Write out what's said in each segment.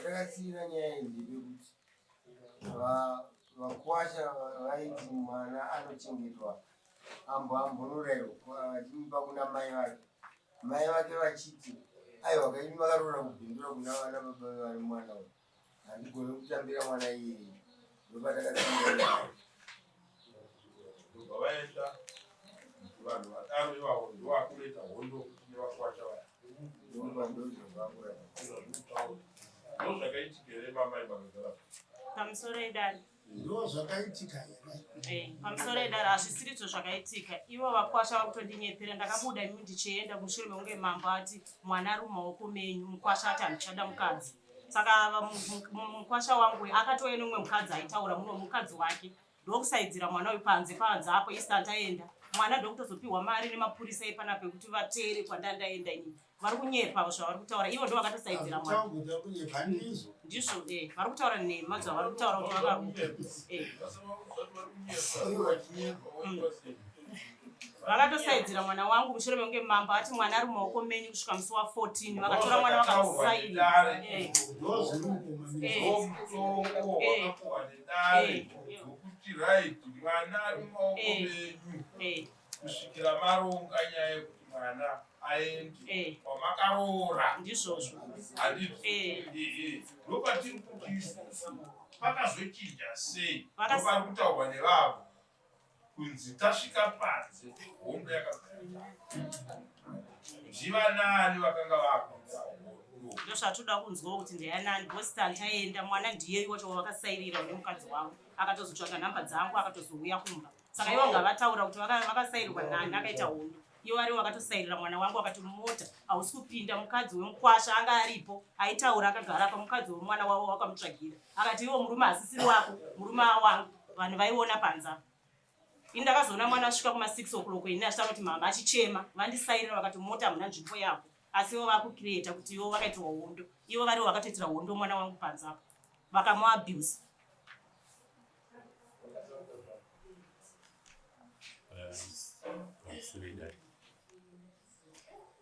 Patakasiyira nyaya iyi ndepekuti vakwasha vaiti mwana anochengetwa ambo ambonoraiwa vachimupa kuna mai vake, mai vake vachiti aiwa kaimi makaroora kubhindura kuna vana baba vari mwana uyu, handigoni kutambira mwana iyeye. Ndopatakasiyira ndobva vaenda vanhu vadaro ivavo ndovakunoita hondo nevakwasha vaya. Ndozvakaitika here mamai makagara pamusoro edare? Ndo zvakaitika here? Eh, pamusoro edare hazvisirizvo zvakaitika. Ivo vakwasha vakutondinyepera. Ndakabuda imi ndichienda mushure mekunge mambo ati mwana ari mumaoko menyu, mukwasha ati handichada mukadzi. Saka mukwasha wangu akatouya nemumwe mukadzi aitaura muno, mukadzi wake ndokusaidzira mwana uyu panze panze apo isi taenda mwana ndokutozopiwa mari nemapurisa epanapa ekuti vateere kwandandaenda inini. Vari kunyepa zvavari kutaura, ivo ndo vakatosaidzira mwana. Ndizvo eh, vari kutaura nhema zvavari kutaura kuti vakaruka. Vakatosaidzira mwana wangu mushure mekunge mambo ati mwana ari mumaoko menyu kusvika musi wa14, vakatora mwana vakamusaira. Wekuti right, mwana ari mumaoko menyu kusvikira maronga nyaya yekuti mwana aende kwamakaroora. Ndizvozvo. Handiti ndopatiri kuti isusu pakazochinja sei? Ndopari kutaurwa nevavo kunzi tasvika panze hondo yakapera. Ndivanani vakanga vakuita hondo? Ndozvatoda kunzwawo kuti ndeyanani, because tantaenda mwana ndiyeyu wacho wavakasairira une mukadzi wangu, akatozotsvaga nhamba dzangu akatozouya kumba. Saka ivo ngavataura kuti vakasairirwa nani akaita hondo. Ivo varivo vakatosairira mwana wangu, akati mumota hausi kupinda. Mukadzi wemukwasha anga aripo aitaura akagara pa mukadzi wemwana wavo wakamutsvagira, akati iwo murume hasisiri wako, murume awangu. Vanhu vaiona panza. Ini ndakazoona mwana asvika kuma 6 o'clock ini achitaura kuti mama achichema, vandisairira vakati mota hamuna nzvimbo yako. Asi ivo vakucreata kuti ivo vakaitirwa hondo, ivo varivo vakatoitira hondo mwana wangu panze apo, vakamuabuse.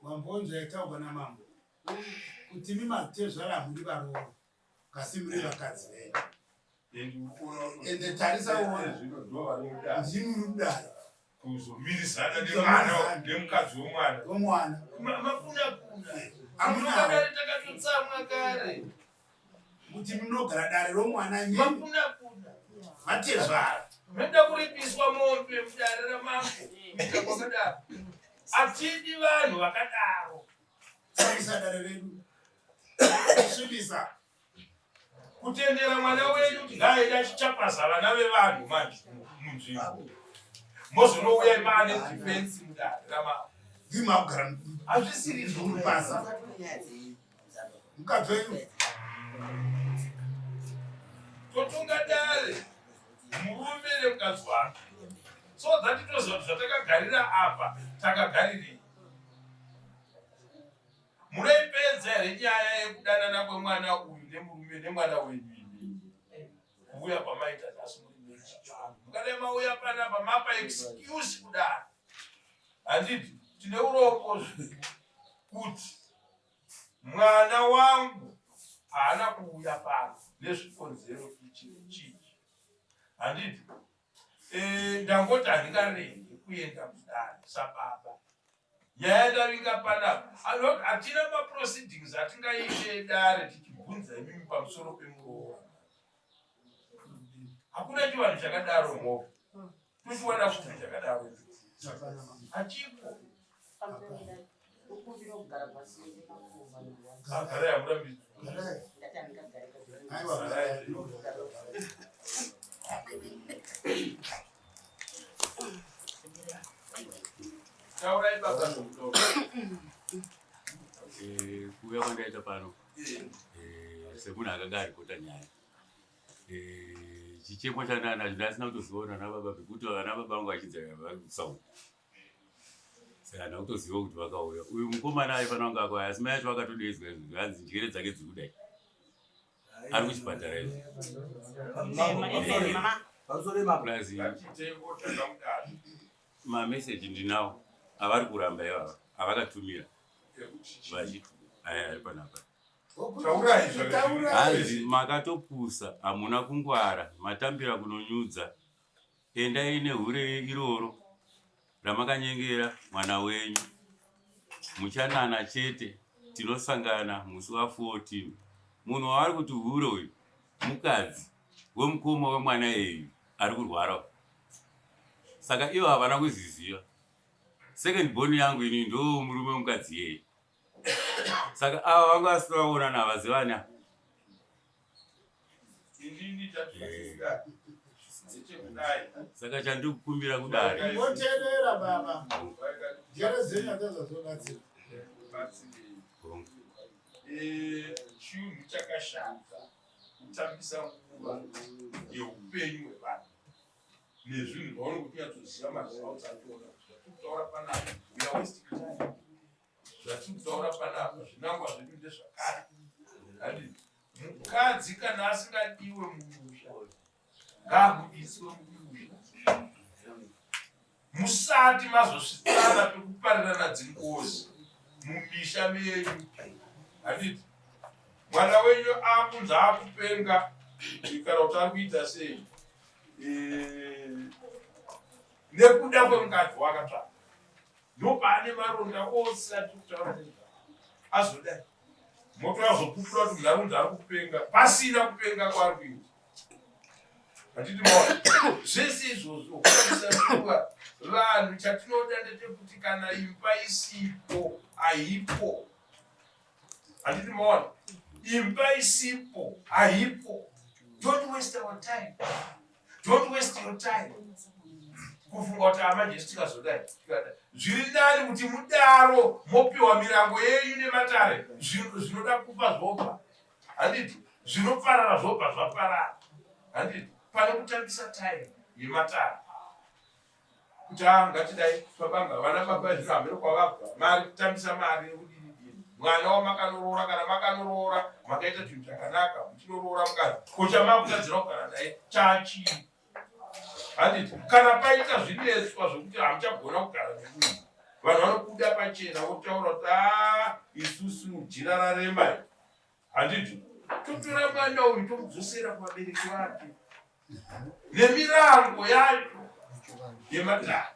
Wambonzwa yaitaurwa namambo kuti imi matezvara hamudi varoora kasi muri vakadzi venyu. Ende tarisa uone ndimi muri kudare kuzomirisana nemwana nemukadzi wemwana wemwana. Mapuna puna amunadare takatotsamwa kare kuti munogara dare romwana mapuna puna matezvara munoda kuripiswa mombe mudare ramambo kuita kwakadaro. Hatidi vanhu vakadaro. Tsarisa dare redu svibisa kutendera mwana wenyu kuti ngaaende achichapaza vana vevanhu manje munzvimbo, mozonouya maane defense mudare ramambo. Ndimi makugara hazvisiri izvo. Mupasa mukadzi wenyu. Totonga dare murume nemukadzi wake so that toziva kuti zvatakagarira apa takagarirei. Munoipedza here nyaya yekudanana kwemwana uyu nemurume nemwana wenyu imi? Kuuya kwamaita nhasi muri mechivanhu, mukadai mauya panapa mapa excuse kudaro, handiti? Tine urombo kuti mwana wangu haana kuuya pano nezvikonzero ichi nechichi, handiti? Ndangoti handingaregi kuenda kudare sababa. Nyaya ndavinga panapa, hatina maproceedings atingaite dare tichibvunza imimi pamusoro pemuroora. Hakuna chivanhu chakadaro mo tochiwana kupi chakadaro? Hachipo. Garai, hamurambidzwi. Aiwa. Taurai baba zvokutaura. Kuuya kwandaita pano semunhu akanga aripota nyaya, chichemo chandanacho ndasina kutozivaona nababa pekuti vana baba vangu vachinzi vari kuSouth, saka handina kutoziva kuti vakauya. Uyu mukomana aifanira kunge akauya, asi mai acho vakatodedzwa izvo, hanzi njere dzake dziri kudai, ari kuchipatara izvo. Plus Chitengo chakamudaro mameseji ndinawo avari kuramba ivava avakatumira ekuti vachiti aya ari panapa. Hanzi makatopusa hamuna kungwara matambira kunonyudza endai nehure iroro ramakanyengera mwana wenyu muchanana chete tinosangana musi wa 14 munhu wavari kuti hure uyu mukadzi wemukoma wemwana eyu ari kurwara saka ivo havana kuzviziva second born yangu ini ndo murume wemukadzi iyeye saka ava vanga vasina vaonana havazivani ava saka chandiri kukumbira kudare Ngoteerera baba. Njere dzenyu hadzazvazobatsira. Eh, chinhu chakashata kutambisa nguva yeupenyu hwevanhu nezvinhu zvaunenge uchinyatsoziva maresults achiona kuti zvatiri kutaura panapa we are wasting time zvatiri kutaura panapa zvinangwa zvedu ndezvakati handiti mukadzi kana asingadiwe mumusha ngaabudiswe mumusha Musati mazosvitsana pekuparirana dzingozi mumisha menyu. Handiti mwana wenyu akunzi akupenga kana kuti ari kuita sei eh, nekuda kwemukadzi wakatsvaka ndopaane maronda ose atiri kutaura nezvavo azodai motoazopupura kuti munhu ari kunzi ari kupenga pasina kupenga kwaari kuita Handiti maona zvese izvozvo kuiswa vanhu chatinoda ndechekuti kana imba isipo haipo. Handiti maona imba isipo haipo. Don't waste our time. Don't waste your time kufunga kuti amanje tikazodai tikadai. Zviri nani kuti mudaro mopiwa mirango yenyu nematare zvinoda kupa zvobva handiti zvinoparara zvobva zvaparara handiti pane kutambisa time yematare kuti a ah, ngatidai twabanga vana baba zvino hameno kwavabva mari kutambisa mari nekudini dini mwana wamakanoroora kana makanoroora makaita chinhu chakanaka muchinoroora mukadzi ko chamakutadzira kugara naye chachii handiti kana paita zvinetswa zvekuti hamuchagona kugara nemunhu vanhu vanobuda pachena votaura kuti a isusu jira rarema handiti totora mwana uyu tomudzosera kuvabereki vake nemirango yacho yematare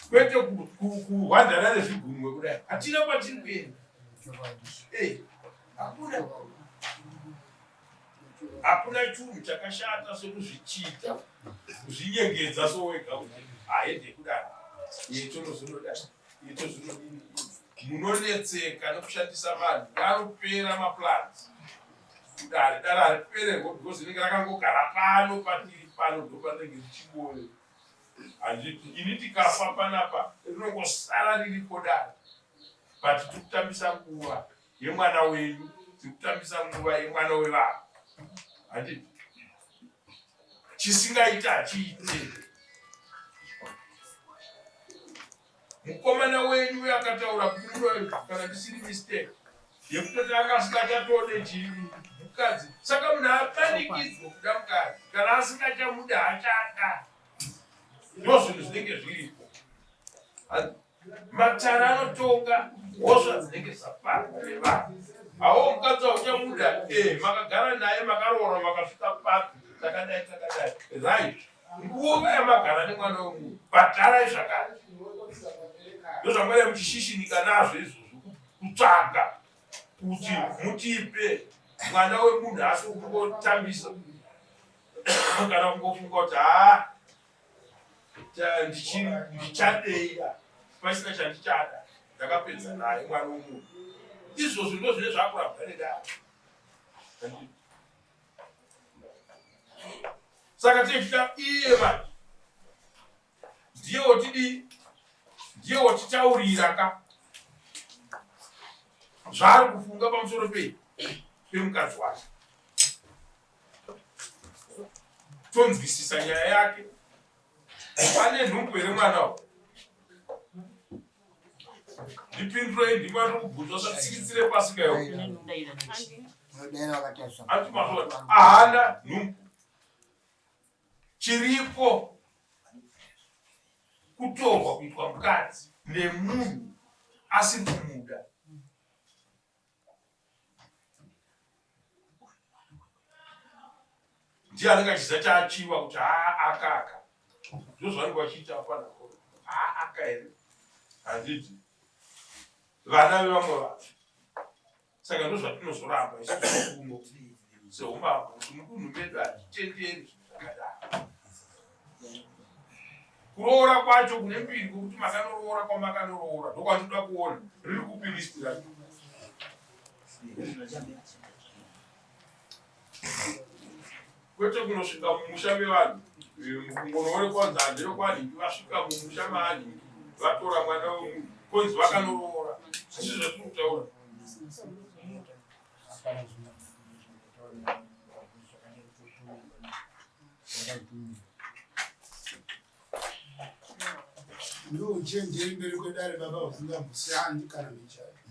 kwete kuhwandana nezvigunwe kudai hatina kwatiri kuenda eh, hakuna Hakuna chunhu chakashata sekuzvichita, kuzvinyengedza sowega kuti haende kudai, iye tonozonodai, iye tozonodini. Munonetseka nekushandisa vanhu, vanopera maplans kudare dare haripererwo because rinenge rakangogara pano patiri pano ndoparinenge richingove handiti ini tikafa panapa rinongosara riripo dare but tikutambisa nguva yemwana wenyu tiri kutambisa nguva yemwana wevanhu handiti chisingaita hachiite mukomana wenyu uyo akataura kuro kana ndisiri mistake yekutoti anga asingachatode chii mukadzi saka munhu apanikidzwa kuda mukadzi kana asingachamuda hachada ndozvinhu zvinenge zviripo Matare anotonga mhosva dzinenge dzaparwa nevanhu. Awo mukadzi wauchamuda eh, makagara naye makaroora makasvika papi takadai takadai right nguva yamagara nemwana wemunhu bhadharai zvakare ndozvamwere muchishishinika nazvo izvozvo kutsvaga kuti mutipe mwana wemunhu asi kungotambisa kana kungofunga kuti haa ndichadei pasina chandichada ndakapedza naye mwana womunhu izvozvo ndo zvine zvakurambwa nedare saka tichida iye manje ndiye wotidii ndiye wotitaurira ka zvaari kufunga pamusoro pei pemukadzi wake tonzwisisa nyaya yake ane nhumbu here mwana u ndipindurei ndimari kubvunzwa zvatsikitsire pasi kayo ahana nhumbu chiripo kutorwa kuitwa mukadzi nemunhu asiri kumuda. Ndiye anenge achiziva chaachiva kuti haa aka aka. Ndozvavanenge vachiita apana haa aka here. Handiti. Vana vevamwe vanhu. Saka ndozvatinozoramba isusu kuno seumambo kuti mudunhu medu hatitenderi zvinhu zvakadaro. Kuroora kwacho kune mbiri kwekuti makanoroora kwamakanoroora ndokwatinoda kuona riri kupi list racho. Kwete kunosvika mumusha mevanhu kungonoonekwa kunzi handiro kwanhingi vasvika mumusha maanhingi vatora mwana wemunhu konzi vakanoroora hazvizvo zvatiri kutaura. Ndiwo uchenjeri mberi kwedare baba usingambosiyani kana michai.